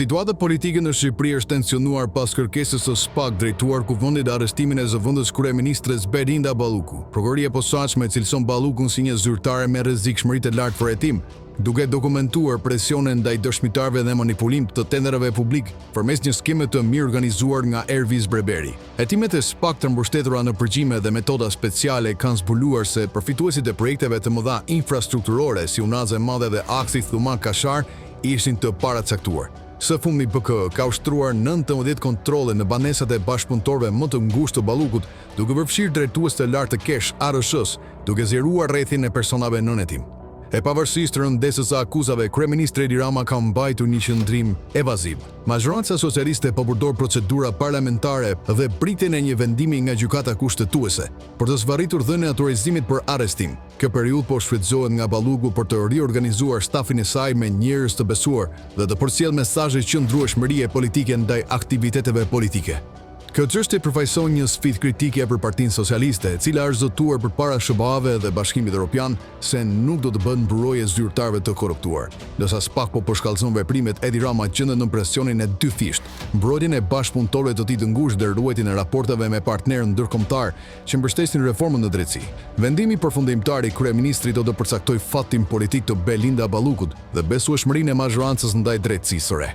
Situata politike në Shqipëri është tensionuar pas kërkesës së SPAK drejtuar Kuvendit arrestimin e zëvendës kryeministres Belinda Balluku. Prokuroria e Posaçme e cilëson Ballukun si një zyrtare me rrezikshmëri të lartë për hetim, duke dokumentuar presione ndaj dëshmitarëve dhe manipulim të tenderave publikë përmes një skeme të mirëorganizuar nga Ervis Berberi. Hetimet e SPAK të mbështetura në përgjime dhe metoda speciale kanë zbuluar se përfituesit e projekteve të mëdha infrastrukturore si Unaza e Madhe dhe aksi Thumanë-Kashar ishin të paracaktuar. Së fundmi BKH ka ushtruar 19 kontrolle në banesat e bashkëpunëtorëve më të ngushtë të Ballukut, duke përfshirë drejtues të lartë të KESH, ARRSH-së, duke zgjeruar rrethin e personave nën hetim. E pavarësisht rëndesës së akuzave, kryeministri Edi Rama ka mbajtur një qëndrim evaziv. Mazhoranca socialiste po përdor procedura parlamentare dhe pritjen e një vendimi nga Gjykata Kushtetuese për të zvarritur dhënien e autorizimit për arrestim. Kjo periudhë po shfrytëzohet nga Balluku për të riorganizuar stafin e saj me njerëz të besuar dhe të përcjellë mesazhe qëndrueshmërie politike ndaj aktiviteteve politike. Kjo çështje përfaqëson një sfidë kritike për Partinë Socialiste, e cila është zotuar përpara SHBA-ve dhe Bashkimit Evropian se nuk do të bëhet mburojë e zyrtarëve të korruptuar. Ndërsa SPAK po përshkallëzon veprimet, Edi Rama gjendet nën presionin e dyfishtë, mbrojtjen e bashkëpunëtorëve të tij të ngushtë dhe ruajtjen e raporteve me partnerë ndërkombëtarë që mbështesin reformën në drejtësi. Vendimi përfundimtar i kryeministrit do të përcaktojë fatin politik të Belinda Ballukut dhe besueshmërinë e mazhorancës ndaj drejtësisë së re.